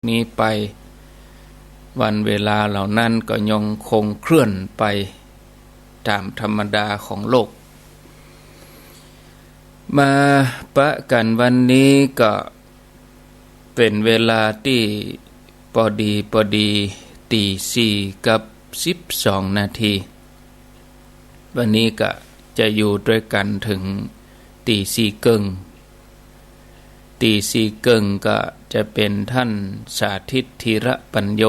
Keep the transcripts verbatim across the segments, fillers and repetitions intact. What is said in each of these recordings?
นี้ไป วันเวลาเหล่านั้นก็ยังคงเคลื่อนไปต๋ามธรรมดาของโลก มาปะกั๋นวันนี้ก็เป๋นเวลาตี้ปอดีปอดี ตี๋สี่กับสิบสองนาที วันนี้ก็จะอยู่ตวยกั๋นเถิงตี๋สี่เกิ่ง ตี๋สี่เกิ่งก็จะเป๋นท่านสาธิต ธีระปัญโญ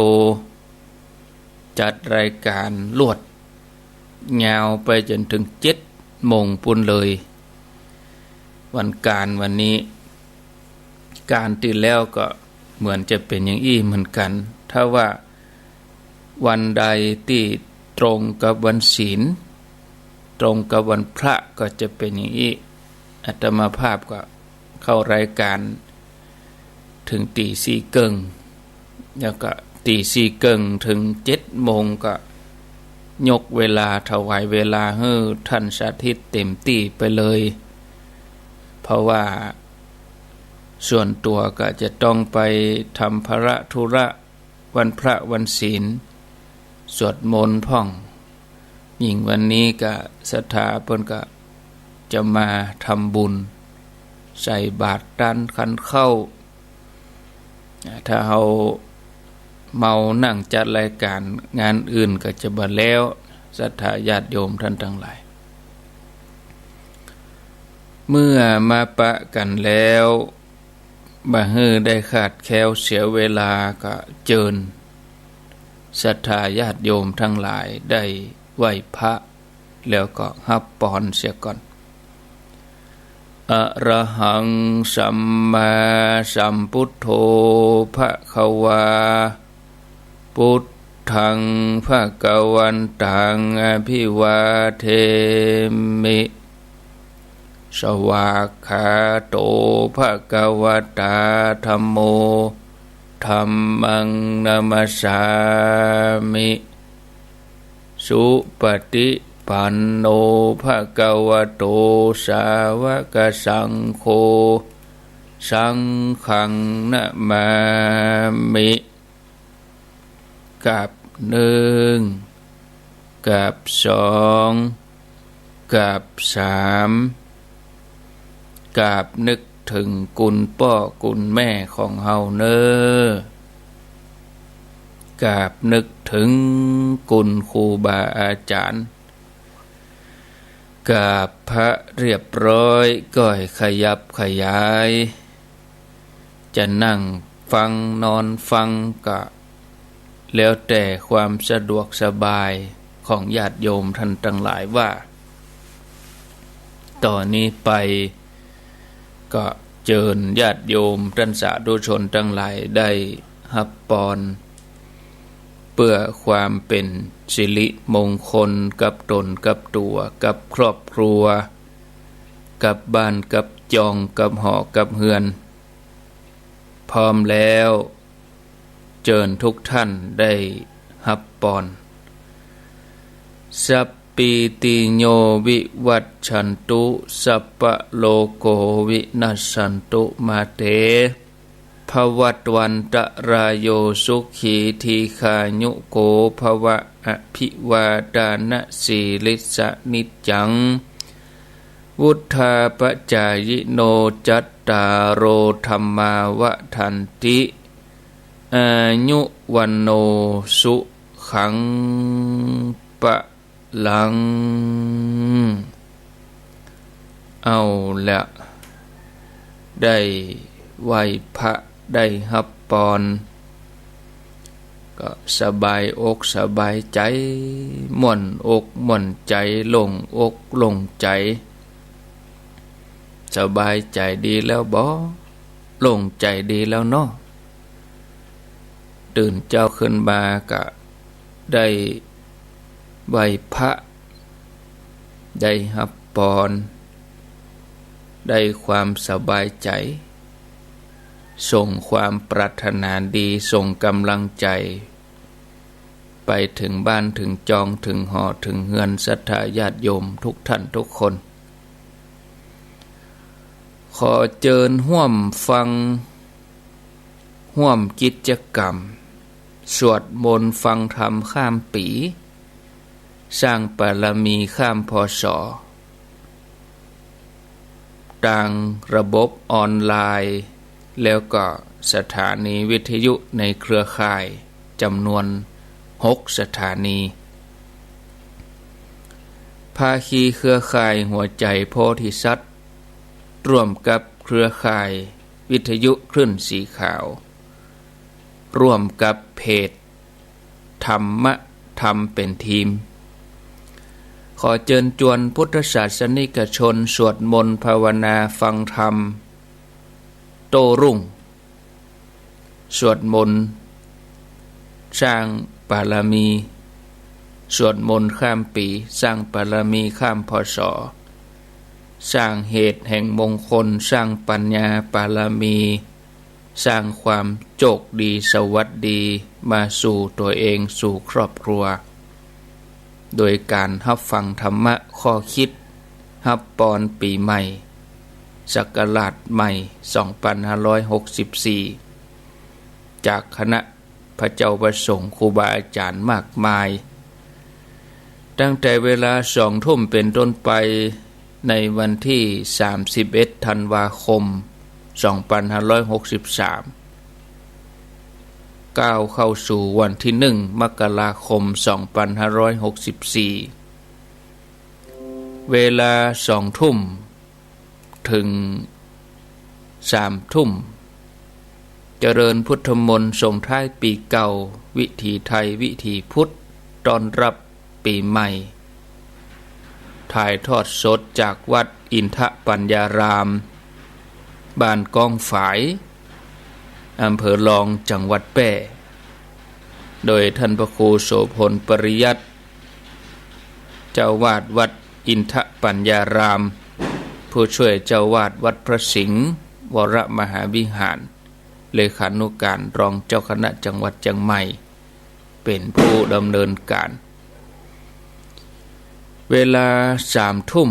จัดรายก๋านลวดยาวไปจ๋นเถิงเจ็ดโมงปู๊นเลย วันก๋านวันนี้ ก๋านตี้แล้วก็เหมือนจะเป๋นอย่างอี้เหมือนกั๋น ถ้าว่าวันใดตี้ตรงกับวันศีล ตรงกับวันพระก็จะเป๋นอย่างอี้ อาตมาภาพก็เข้ารายก๋านเถิงตี๋สี่เกิ่ง แล้วก็ตี๋สี่เกิ่งเถิงเจ็ดโมงก็ยกเวลาถวายเวลาหื้อท่านสาธิตเต๋มตี้ไปเลย เพราะว่าส่วนตั๋วก็จะต้องไปทำภาระธุระวันพระวันศีล สวดมนต์พ่อง ยิ่งวันนี้ก็ศรัทธาเปิ้นก็จะมาทำบุญ ใส่บาตรตานขันข้าว ถ้าเฮาเมานั่งจัดรายก๋าน งานอื่นก็จะบ่แล้ว ศรัทธาญาติโยมท่านตังหลาย เมื่อมาปะกั๋นแล้ว บ่หื้อได้ขาดแคลนเสียเวลา ก็เจิญศรัทธาญาติโยมตังหลายได้ไหว้พระ แล้วก็ฮับปอนเสียก่อน อะระหัง สัมมาสัมพุทโธ ภะคะวา พุทธัง ภะคะวันตัง อะภิวาเทมิ สวากขาโต ภะคะวะตา ธัมโม ธัมมัง นะมัสสามิ สุปะติปันโน ภะคะวะโต สาวะกะสังโฆ สังฆัง นะมามิ กราบนึ่ง กราบสอง กราบสาม กราบนึกเถิงคุณป้อคุณแม่ของเฮาเน่อ กราบนึกเถิงคุณครูบาอาจ๋ารย์ กราบพระเรียบร้อย ก้อยขยับขยาย จะนั่งฟังนอนฟังก็แล้วแต่ความสะดวกสบายของญาติโยมท่านตังหลายว่า ต่อนี้ไปก็เจิญญาติโยมต้านสาธุชนตังหลายได้ฮับปอน เปื้อความเป๋นสิริมงคลกับต๋นกับตั๋ว กับครอบครัว กับบ้านกับจอง กับหอกับเฮือน พร้อมแล้ว เจิญทุกท่านได้ฮับปอน สัพพีติโยวิวัชชันตุ สัพพะโรโควินัสสันตุ มาเต ภวัตวันตะราโย สุขีทีฆายุโกภวะ อภิวาทานะสีลิสสะนิจจัง วุฑฒาปะจายิโน จัตตาโรธัมมาวัฑฒันติ อายุวัณโณ สุขัง พะลัง เอาละ ได้ไหว้พระ ได้ฮับปอน ก็สบายอกสบายใจ๋ ม่วนอกม่วนใจ๋ โล่งอกโล่งใจ๋ สบายใจ๋ดีแล้วบ่ โล่งใจ๋ดีแล้วเนาะ ตื่นเจ๊าขึ้นมาก็ได้ไหว้พระ ได้ฮับปอน ได้ความสบายใจ๋ ส่งความปรารถนาดี ส่งก๋ำลังใจ๋ ไปเถิงบ้านเถิงจอง เถิงหอเถิงเฮือน ศรัทธาญาติโยมทุกท่านทุกคน ขอเจิญฮ่วมฟัง ฮ่วมกิจกรรมสวดมนต์ฟังธรรมข้ามปี๋ สร้างบารมีข้าม พ.ศ. ตางระบบออนไลน์ แล้วก็สถานีวิทยุในเครือข่ายจ๋ำนวนหกสถานี ภาคีเครือข่ายหัวใจ๋โพธิสัตว์ ร่วมกับเครือข่ายวิทยุคลื่นสีขาว ร่วมกับเพจธรรมะธรรมเป๋นทีม ขอเจิญจวนพุทธศาสนิกชนสวดมนต์ภาวนาฟังธรรมโต้รุ่ง สวดมนต์สร้างบารมี สวดมนต์ข้ามปี๋ สร้างบารมีข้าม พ.ศ. สร้างเหตุแห่งมงคล สร้างปัญญาบารมี สร้างความโจคดีสวัสดีมาสู่ตั๋วเอง สู่ครอบครัว โดยก๋านฮับฟังธรรมะข้อคิดฮับปอนปี๋ใหม่ ศักราชใหม่ สองปันห้าร้อยหกสิบสี่ จากคณะพระเจ้าพระสงฆ์ครูบาอาจ๋ารย์มากมาย ตั้งแต่เวลาสองทุ่มเป๋นต้นไป ในวันตี้สามสิบเอ็ดธันวาคม สองปันห้าร้อยหกสิบสาม ก้าวเข้าสู่วันตี้หนึ่งมกราคม สองปันห้าร้อยหกสิบสี่ เวลาสองทุ่มเถิงสามทุ่ม เจริญพุทธมนต์ส่งท้ายปี๋เก่า วิถีไทยวิถีพุทธ ต้อนรับปี๋ใหม่ ถ่ายทอดสดจากวัดอินทปัญญาราม บ้านก้องฝาย อำเภอลอง จังหวัดแป้ โดยท่านพระครูโสภณ ปริยัติ เจ้าวาดวัดอินทปัญญาราม ผู้ช่วยเจ้าวาดวัดพระสิงห์วรมหาวิหาร เลขานุการรองเจ้าคณะจังหวัดเจียงใหม่ เป๋นผู้ดำเนินก๋าน เวลาสามทุ่ม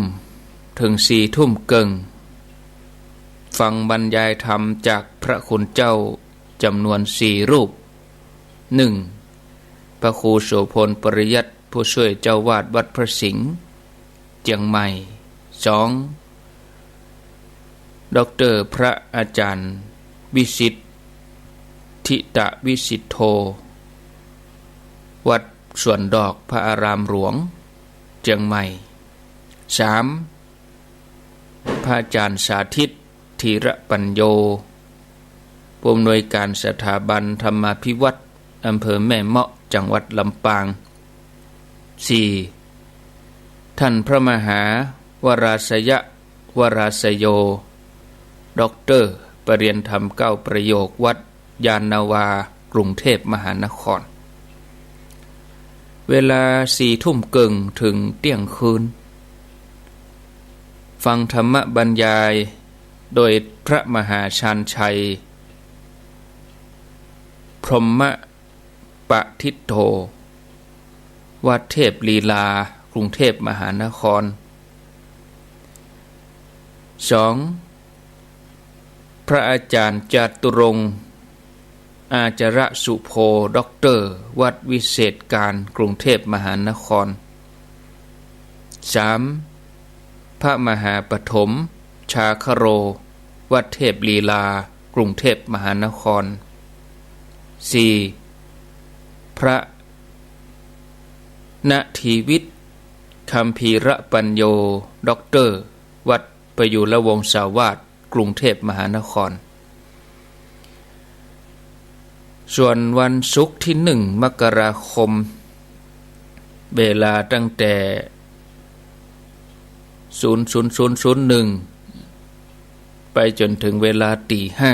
เถิงสี่ทุ่มเกิ่ง ฟังบรรยายธรรมจากพระคุณเจ้าจ๋ำนวนสี่รูป หนึ่ง พระครูโสภณ ปริยัติ ผู้ช่วยเจ้าวาดวัดพระสิงห์ เจียงใหม่ สอง ด็อกเตอร์พระอาจ๋ารย์วิสิทธิตวิสิทโธ วัดสวนดอกพระอารามหลวง เจียงใหม่ สาม พระอาจ๋ารย์สาธิต ธีระปัญโญ ผู้อำนวยก๋านสถาบันธรรมาภิวัฒน์ อำเภอแม่เมาะ จังหวัดลำปาง สี่ ท่านพระมหาวราศยะ วราศโย ด็อกเตอร์ ประเรียนธรรมเก้าประโยค วัดยานนาวา กรุงเทพมหานคร เวลาสี่ทุ่มเกิ่งเถิงเตี้ยงคืน ฟังธรรมบรรยายโดยพระมหาชาญชัย พรหมปฏิตโธ วัดเทพลีลา กรุงเทพมหานคร สอง พระอาจ๋ารย์จาตุรงค์ อาจารสุโภ ด็อกเตอร์ วัดวิเศษการ กรุงเทพมหานคร สาม พระมหาปฐม ชาคโร วัดเทพลีลา กรุงเทพมหานคร สี่ พระณทีวิทย์ คัมภีรปัญโญ ด็อกเตอร์ วัดประยูรวงศาวาส กรุงเทพมหานคร ส่วนวันศุกร์ตี้หนึ่งมกราคม เวลาตั้งแต่ศูนย์ศูนย์ศูนย์ศูนย์หนึ่ง ไปจ๋นเถิงเวลาตี๋ห้า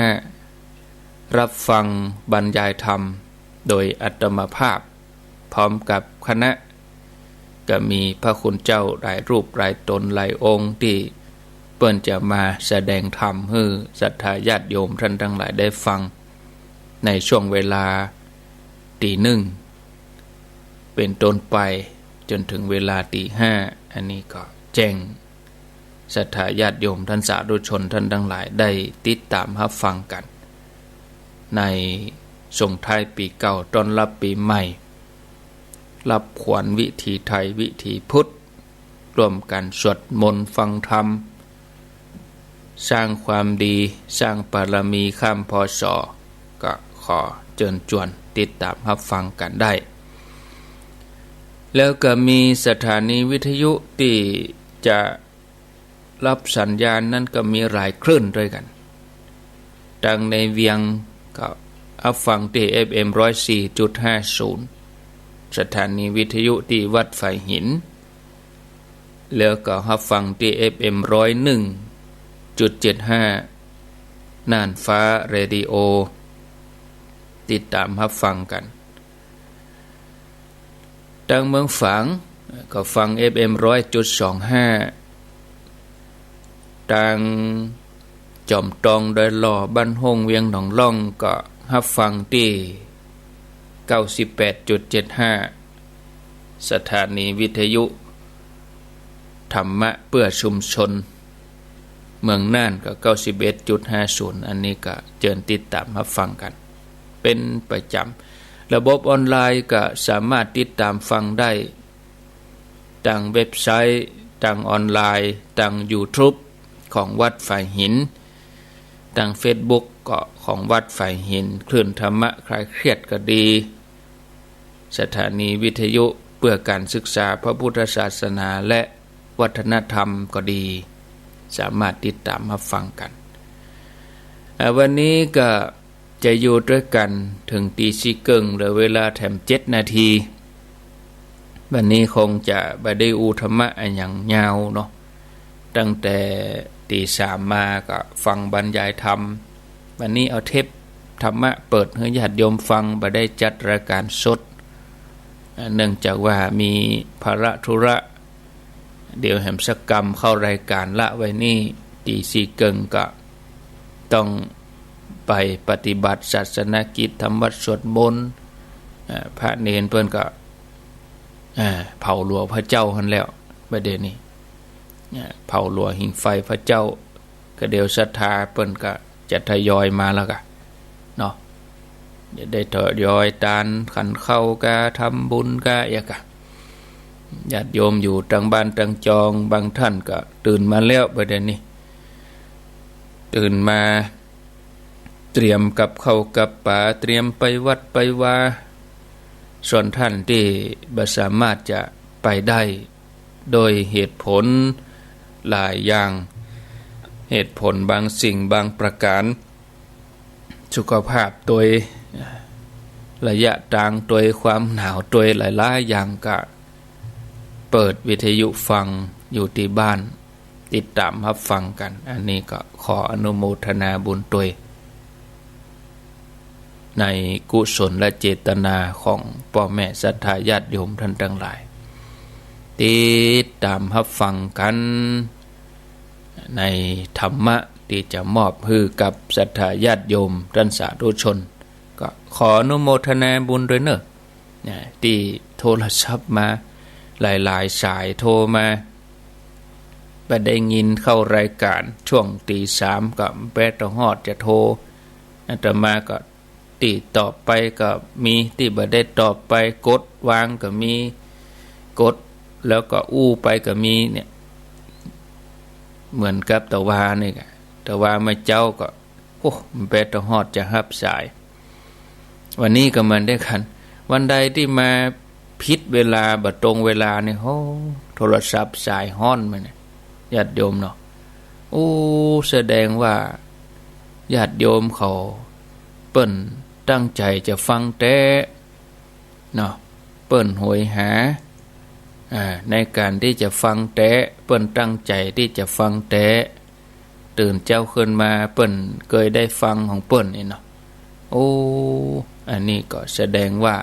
ฮับฟังบรรยายธรรมโดยอาตมาภาพ พร้อมกับคณะ ก็มีพระคุณเจ้าหลายรูปหลายต๋นหลายองค์ตี้เปิ้นจะมาแสดงธรรมหื้อศรัทธาญาติโยมท่านตังหลายได้ฟัง ในช่วงเวลาตี๋หนึ่งเป๋นต้นไป จ๋นเถิงเวลาตี๋ห้า อันนี้ก็แจ้งศรัทธาญาติโยมท่านสาธุชนท่านตังหลายได้ติดต๋ามฮับฟังกั๋น ในส่งท้ายปี๋เก่าต้อนฮับปี๋ใหม่ ฮับขวัญวิถีไทยวิถีพุทธ ร่วมกั๋นสวดมนต์ฟังธรรม สร้างความดี สร้างบารมีข้าม พ.ศ. ก็ขอเจิญจวนติดต๋ามฮับฟังกั๋นได้ แล้วก็มีสถานีวิทยุตี้จะฮับสัญญาณนั้นก็มีหลายคลื่นตวยกั๋น ตังในเวียงก็ฮับฟังตี้ เอฟเอ็ม ร้อยสี่จุดห้าศูนย์ สถานีวิทยุตี้วัดฝายหิน แล้วก็ฮับฟังตี้ เอฟเอ็ม ร้อยหนึ่งจุดเจ็ดห้า น่านฟ้าเรดิโอ ติดต๋ามฮับฟังกั๋น ตังเมืองฝางก็ฟัง เอฟเอ็ม ร้อยจุดสองห้า ตังจอมตองดอยหล่อบ้านห้งเวียงหนองล่องก็ฮับฟังตี้ เก้าสิบแปดจุดเจ็ดห้า สถานีวิทยุธรรมะเพื่อชุมชน เมืองน่านก็ เก้าสิบเอ็ดจุดห้าศูนย์ อันนี้ก็เจิญติดต๋ามฮับฟังกั๋นเป๋นประจ๋ำ ระบบออนไลน์ก็สามารถติดต๋ามฟังได้ ตังเว็บไซต์ ตังออนไลน์ ตังยูทูบของวัดฝายหิน ตังเฟซบุ๊กก็ของวัดฝายหิน คลื่นธรรมะคลายเครียดก็ดี สถานีวิทยุเพื่อการศึกษาพระพุทธศาสนาและวัฒนธรรมก็ดี สามารถติดต๋ามฮับฟังกั๋น อ่า วันนี้ก็จะอยู่ตวยกั๋นเถิงตีสี่เกิ่ง เหลือเวลาแถมเจ็ดนาที วันนี้คงจะบ่ได้อู้ธรรมะอะหยังยาวเนาะ ตั้งแต่ตีสามมาก็ฟังบรรยายธรรม วันนี้เอาเทปธรรมะเปิดหื้อญาติโยมฟัง บ่ได้จัดรายการสด อ่า เนื่องจากว่ามีภาระธุระ เดี๋ยวแหมสักกำเข้ารายการละไว้นี่ ตีสี่เกิ่งก็ต้องไปปฏิบัติศาสนกิจ ทำวัตรสวดมนต์ อ่า พระเณรเปิ้นก็ อ่า เผาหลัวพระเจ้าหั้นแล้ว บ่าเดี่ยวนี้ อ่า เผาหลัวหิ้งไฟพระเจ้า ก็เดี๋ยวศรัทธาเปิ้นก็จะทยอยมาแล้วกะ เนาะ จะได้ทยอยตานขันข้าวกา ทำบุญกา เอียกะ ญาติโยมอยู่ตังบ้านตังจอง บางท่านก็ตื่นมาแล้ว บ่าเดี่ยวนี้ ตื่นมา เตรียมกับข้าวกับป๋า เตรียมไปวัดไปวา ส่วนท่านตี้บ่สามารถจะไปได้ โดยเหตุผลหลายอย่าง เหตุผลบางสิ่งบางประการ สุขภาพตวย ระยะตางตวย ความหนาวตวย หลายๆ อย่าง ก็เปิดวิทยุฟังอยู่ตี้บ้าน ติดต๋ามฮับฟังกั๋น อันนี้ก็ขออนุโมทนาบุญตวย ในกุศลเจตนาของป้อแม่ศรัทธาญาติโยมท่านตังหลาย ติดต๋ามฮับฟังกั๋น ในธรรมะตี้จะมอบหื้อกับศรัทธาญาติโยมต้านสาธุชน ก็ขออนุโมทนาบุญตวยเน่อ นะ ตี้โทรศัพท์มา หลายๆ สายโทรมา บ่ได้ยินเข้ารายการช่วงตีสาม ก็แป๊ดฮอดจะโทร อาตมาก็ตี้ตอบไปก็มี ตี้บ่ได้ตอบไป กดวางก็มี กดแล้วก็อู้ไปก็มีเนี่ย เหมือนกับตะวานี่กะ ตะวาเมื่อเจ๊าก็ โอ้ แป๊ดฮอดจะฮับสาย วันนี้ก็เหมือนเดียวกั๋น วันใดตี้มาผิดเวลา บ่ตรงเวลานี่ โอ้ โทรศัพท์สายฮ้อนมาเนี่ย ญาติโยมเนาะ โอ้ แสดงว่าญาติโยมเขา เปิ้นตั้งใจ๋จะฟังแต๊เนาะ เปิ้นโหยหา อ่า ในก๋านตี้จะฟังแต๊ เปิ้นตั้งใจ๋ตี้จะฟังแต๊ ตื่นเจ๊าขึ้นมาเปิ้นเกยได้ฟังของเปิ้นนี่เนาะ โอ้ อันนี้ก็แสดงว่า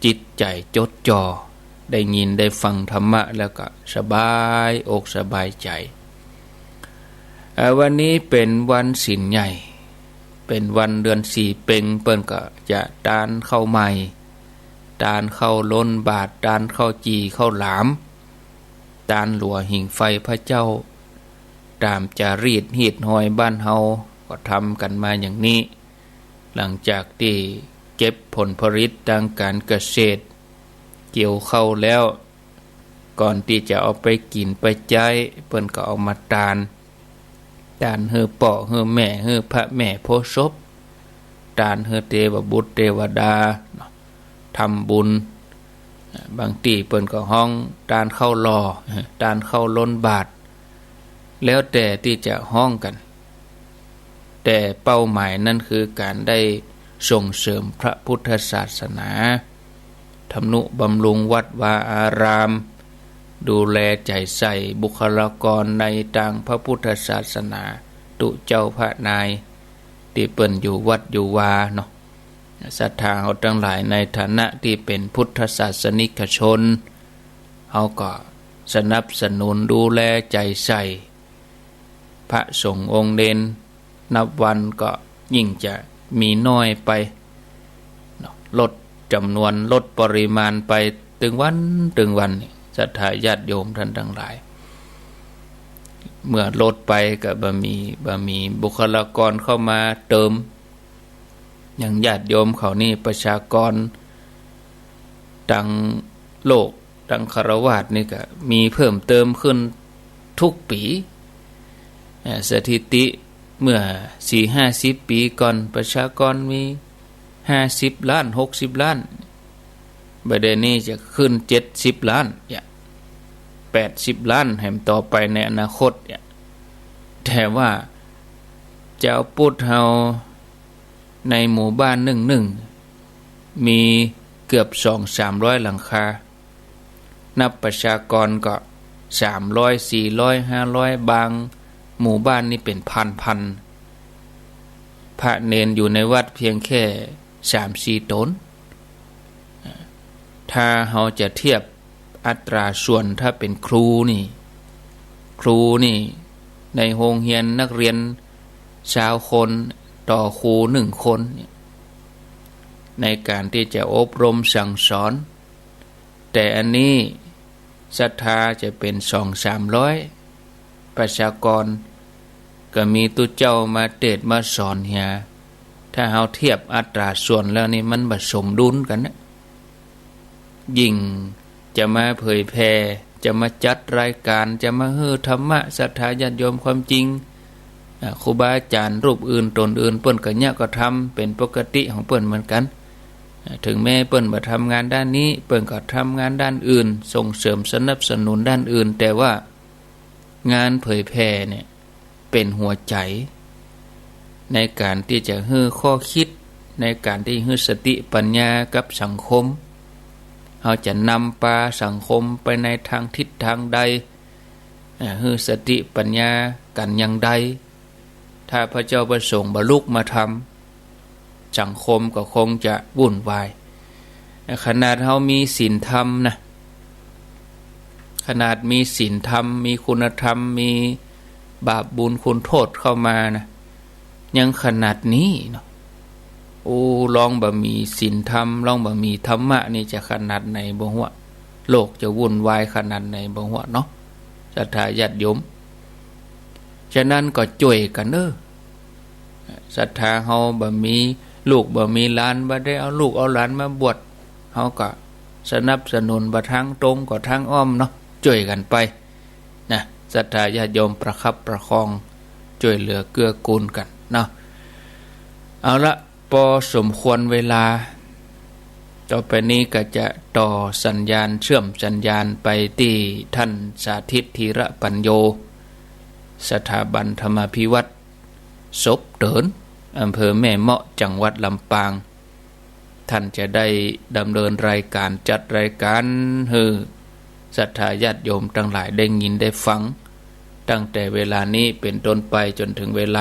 จิตใจ๋จดจ่อ ได้ยินได้ฟังธรรมะแล้วก็สบายอกสบายใจ๋ เอ่อ วันนี้เป๋นวันศีลใหญ่ เป๋นวันเดือนสี่เป็ง เปิ้นก็จะตานข้าวใหม่ ตานข้าวล้นบาตร ตานข้าวจี่ข้าวหลาม ตานหลัวหิ้งไฟพระเจ้า ต๋ามจารีตฮีตฮอยบ้านเฮาก็ทำกั๋นมาอย่างนี้ หลังจากตี้เก็บผลผลิตตางก๋านเกษตร เกี่ยวข้าวแล้ว ก่อนตี้จะเอาไปกิ๋นไปใจ๊ เปิ้นก็เอามาตาน ตานหื้อป้อหื้อแม่ หื้อพระแม่โพธิ์ศพ ตานหื้อเตวบุตรเตวดาเนาะ ทำบุญ บางตี้เปิ้นก็ฮ้องตานข้าวหล่อ ตานข้าวล้นบาตร แล้วแต่ตี้จะฮ้องกั๋น แต่เป้าหมายนั้นคือก๋านได้ส่งเสริมพระพุทธศาสนา ทำนุบำรุงวัดวาอาราม ดูแลใจ๋ใส่บุคลากรในตางพระพุทธศาสนา ตุ๊เจ้าพระนาย ตี้เปิ้นอยู่วัดอยู่วาเนาะ ศรัทธาเฮาตังหลายในฐานะตี้เป๋นพุทธศาสนิกชน เฮาก็สนับสนุนดูแลใจ๋ใส่ พระสงฆ์องค์เณร นับวันก็ยิ่งจะมีน้อยไปเนาะ ลดจ๋ำนวน ลดปริมาณไปตึงวันตึงวันนี่ ศรัทธาญาติโยมต้านตังหลาย เมื่อลดไปก็บ่มี บ่มีบุคลากรเข้ามาเติม อย่างญาติโยมเขานี่ประชากรตังโลก ตังฆราวาสนี่ก็มีเพิ่มเติมขึ้นทุกปี๋ เอ่อ สถิติเมื่อสี่ห้าสิบปี๋ก่อน ประชากรมีห้าสิบล้าน หกสิบล้าน บ่าเดี่ยวนี้จะขึ้นเจ็ดสิบล้าน เนี่ย แปดสิบล้านแหมต่อไปในอนาคต เนี่ย แต่ว่าจาวพุทธเฮาในหมู่บ้านนึ่งๆ มีเกือบสองสามร้อยหลังคา นับประชากรก็สามร้อย สี่ร้อย ห้าร้อย บางหมู่บ้านนี่เป๋นพันๆ พระเณรอยู่ในวัดเพียงแค่สามสี่ต๋น ถ้าเฮาจะเทียบอัตราส่วน ถ้าเป๋นครูนี่ ครูนี่ในโฮงเฮียนนักเรียนซาวคนต่อครูนึ่งคนเนี่ย ในก๋านตี้จะอบรมสั่งสอน แต่อันนี้ศรัทธาจะเป๋นสองสามร้อย ประชากร ก็มีตุ๊เจ้ามาเตสน์มาสอนเหีย ถ้าเฮาเทียบอัตราส่วนแล้วนี่มันบ่สมดุลกั๋นนะ ยิ่งจะมาเผยแผ่ จะมาจัดรายก๋าน จะมาหื้อธรรมะศรัทธาญาติโยมความจริง อ่า ครูบาอาจ๋ารย์รูปอื่นต๋นอื่น เปิ้นก็เยียะก็ทำเป๋นปกติของเปิ้นเหมือนกั๋น อ่า ถึงแม้เปิ้นบ่ทำงานด้านนี้ เปิ้นก็ทำงานด้านอื่น ส่งเสริมสนับสนุนด้านอื่น แต่ว่างานเผยแผ่เนี่ยเป๋นหัวใจ๋ ในก๋านตี้จะหื้อข้อคิด ในก๋านตี้หื้อสติปัญญากับสังคม เฮาจะนำปาสังคมไปในตางทิศตางใด อ่า หื้อสติปัญญากั๋นอย่างใด ถ้าพระเจ้าพระสงฆ์บ่ลุกมาทำ สังคมก็คงจะวุ่นวาย ขนาดเฮามีศีลธรรมนะ ขนาดมีศีลธรรม มีคุณธรรม มีบาปบุญคุณโทษเข้ามานะ ยังขนาดนี้เนาะ โอ้ ลองบ่มีศีลธรรม ลองบ่มีธรรมะนี่จะขนาดไหนบ่ฮู้ โลกจะวุ่นวายขนาดไหนบ่ฮู้เนาะ ศรัทธาญาติโยม ฉะนั้นก็จ้วยกั๋นเน่อ ศรัทธาเฮาบ่มีลูกบ่มีหลาน บ่ได้เอาลูกเอาหลานมาบวช เฮาก็สนับสนุนบ่ตางตรงก็ตางอ้อมเนาะ จ้วยกั๋นไปนะ ศรัทธาญาติโยมประคับประคอง จ้วยเหลือเกื้อกูลกั๋นเนาะ เอาละ ปอสมควรเวลา ต่อไปนี้ก็จะต่อสัญญาณ เชื่อมสัญญาณไปตี้ต้านสาธิต ธีระปัญโญ สถาบันธรรมาภิวัตน์ ศพเติ๋น อำเภอแม่เมาะ จังหวัดลำปาง ต้านจะได้ดำเนินรายก๋าน จัดรายก๋านหื้อศรัทธาญาติโยมตังหลายได้ยินได้ฟัง ตั้งแต่เวลานี้เป๋นต้นไปจ๋นเถิงเว